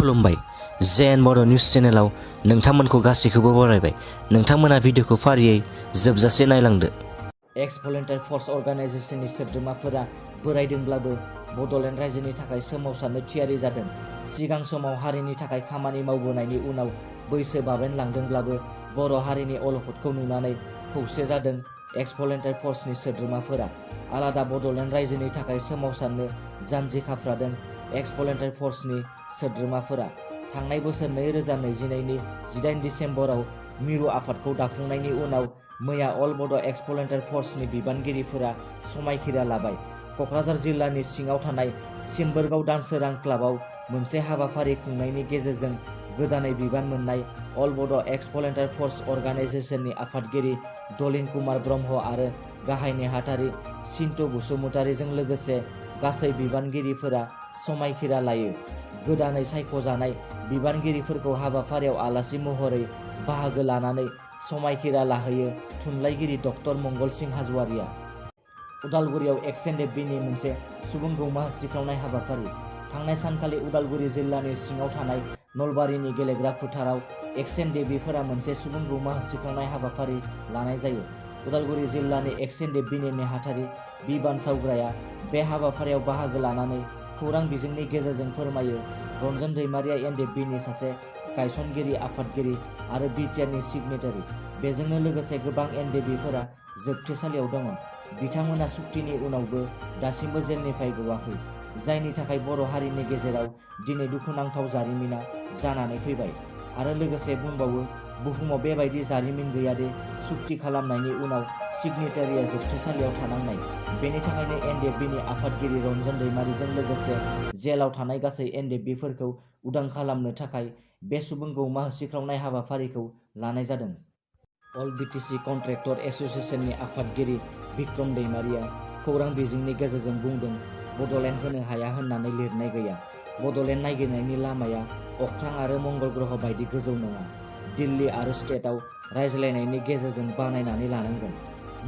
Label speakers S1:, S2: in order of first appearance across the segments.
S1: खुलुमबाय जेएन बर' निउस चेनेलाव नोंथांमोनखौ गासैखौबो बरायबाय। नोंथांमोना भिडिअखौ फारियै जोबजासे नायलांदो। एक्स भलन्टियार फर्स अर्गानाइजेशननि सोद्रोमाफोरा बोरायदोंब्लाबो बड'लेण्ड रायजोनि थाखाय सोमावसारनो थियारि जादों। सिगां समाव हारिनि थाखाय खामानि मावबोनायनि उनाव बैसो बाबेनलांदोंब्लाबो बर' हारिनि अलखदखौ नुनानै खौसे जादों एक्स भलन्टियार फर्सनि सोद्रोमाफोरा। आलादा बड'लेण्ड रायजोनि थाखाय सोमावसारनो जानजि खाफ्रादों एक्स भलन्टियार फर्सनि सोद्रोमाफोरा। थांनाय बोसोर 2022नि 18 दिसेम्बराव मिरु आफादखौ दाफुंनायनि उनाव मैया अल बड' एक्स भलन्टियार फर्सनि बिबानगिरिफोरा समायखिरा लाबाय। क'क्राझार जिल्लानि सिङाव थानाय सिम्बोरगाव दानसोरां क्लाबआव मोनसे हाबाफारि खुंनायनि गेजेरजों गोदानै बिबान मोननाय अल बड' एक्स भलन्टियार फर्स अर्गानाइजेशननि आफादगिरि दलिन कुमार ब्रह्म आरो गाहाय नेहाथारि सिन्टु बसुमतारीजों लोगोसे गासै बिबानगिरिफोरा समायखिरा लायो। गोदानै सायख'जानाय बिबानगिरिफोरखौ हाबाफारियाव आलासि महरै बाहागो लानानै समायखिरा लाहोयो थुनलाइगिरि डक्टर मंगल सिं हाज'वारिया। उदालगुरियाव XNDP-नि मोनसे सुबुं गौमा सिखावनाय हाबाफारि। थांनाय सानखालि उदालगुरि जिल्लानि सिङाव थानाय नलबारिनि गेलेग्रा फोथाराव XNDP-फोरा मोनसे सुबुं गौमा सिखावनाय हाबाफारि लानाय जायो। उदालगुरि जिल्लानि XNDP-नि नेहाथारि बि बानसावग्राया बे हाबाफारियाव बाहागो लानानै खौरां बिजोंनि गेजेरजों फोरमायो। रन्जन दैमारिया NDP-नि सासे गायसनगिरि आफादगिरि आरो बिटिआरनि सिगनेटारि। बेजोंनो लोगोसे गोबां NDP-फोरा जोबथेसालियाव दङ। बिथांमोना सुक्तिनि उनावबो दासिमबो जेलनिफ्राय गवाखै, जायनि थाखाय बर' हारिनि गेजेराव दिनै दुखुनांथाव जारिमिना जानानै फैबाय। आरो लोगोसे बुंबावो, बुहुमाव बेबायदि जारिमिन गैयादि सुक्ति खालामनायनि उनाव सिगनेटारिया जोबथेसालियाव थानांनाय। बेनि थाखायनो NDP-नि आफादगिरि रन्जन दैमारिजों लोगोसे जेलाव थानाय गासै NDP-फोरखौ उदां खालामनो थाखाय बे सुबुं गौमा होसिख्रावनाय हाबाफारिखौ लानाय जादों। अल BTC कन्ट्रेक्टर एस'सिएशननि आफादगिरि बिक्रम दैमारिया खौरां बिजोंनि गेजेरजों बुंदों, बड'लेण्ड होनो हाया होननानै लिरनाय गैया। बड'लेण्ड नागिरनायनि लामाया अख्रां आरो मंगल ग्रह बायदि गोजौ नङा। दिल्ली आरो स्टेटआव रायज्लायनायनि गेजेरजों बानायनानै लानांगोन।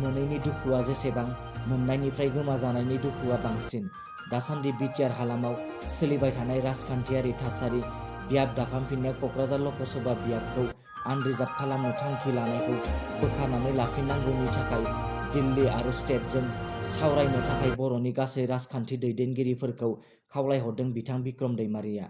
S1: मोनैनि दुखुआ जेसेबां, मोननायनिफ्राय गोमाजानायनि दुखुआ बांसिन। दासान्दि बिटिआर हालामाव सोलिबाय थानाय राजखान्थियारि थासारि बियाब दाफामफिननायाव क'क्राझार लकसभा बियाबखौ आनरिजार्भ खालामनो थांखि लानायखौ बोखारनानै लाफिननांगौनि थाखाय दिल्ली आरो स्टेटजों सावरायनो थाखाय बर'नि गासै राजखान्थि दैदेनगिरिफोरखौ खावलायहरदों बिथां बिक्रम दैमारिया।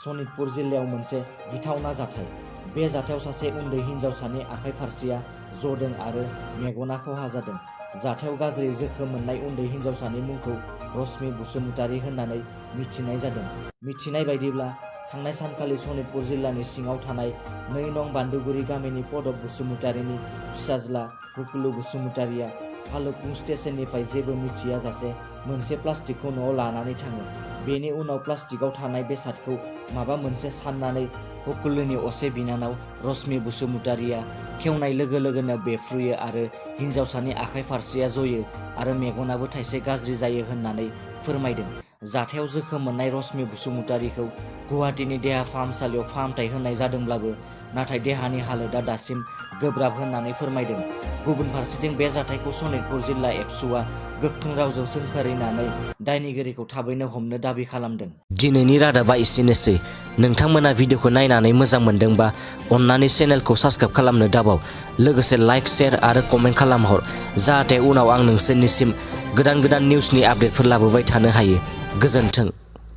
S1: सनितपुर जिल्लायाव मोनसे गिथावना जाथाय। बे जाथायाव सासे उन्दै हिनजावसानि आखाइ फारसेया जदों आरो मेगना खहा जादों। जाथायाव गाज्रि जोखोम मोननाय उन्दै हिनजावसानि मुंखौ रश्मि बसुमतारी होननानै मिथिनाय जादों। मिथिनाय बायदिब्ला थांनाय सानखालि सनितपुर जिल्लानि सिङाव थानाय 2 नं बान्दोगुरि गामिनि पदक बसुमतारीनि फिसाज्ला हुकुलु बसुमतारीया भालुकपुं स्टेशननिफ्राय जेबो मिथियाजासे मोनसे प्लास्टिकखौ न'आव लानानै थाङो। बेनि उनाव प्लास्टिकआव थानाय बेसादखौ माबा मोनसे साननानै हुकुलुनि असे बिनानाव रश्मि बसुमतारीया खेवनाय लोगो लोगोनो बेफ्रुयो आरो हिनजावसानि आखाइ फारसेया जयो आरो मेगनाबो थाइसे गाज्रि जायो होननानै फोरमायदों। जाथायाव जोखोम मोननाय रश्मि बसुमतारीखौ गुवाहाटीनि देहा फाहामसालियाव फाहामथाय होनाय जादोंब्लाबो नाथाय देहानि हालोदा दासिम गोब्राब होननानै फोरमायदों। गुबुन फारसेथिं बे जाथायखौ सनितपुर जिल्ला एबसुआ गोख्रों रावजों सोंखारिनानै दायनिगिरिखौ थाबैनो हमनो दाबि खालामदों। दिनैनि रादाबा एसेनोसै। नोंथांमोना भिडिअखौ नायनानै मोजां मोनदोंबा अन्नानै चेनेलखौ साबस्क्राइब खालामनो दाबाव। लोगोसे लाइक, शेयार आरो कमेन्ट खालामहर, जाहाथे उनाव आं नोंसोरनिसिम गोदान निउसनि आपडेटफोर लाबोबाय थानो हायो। गोजोन्थों।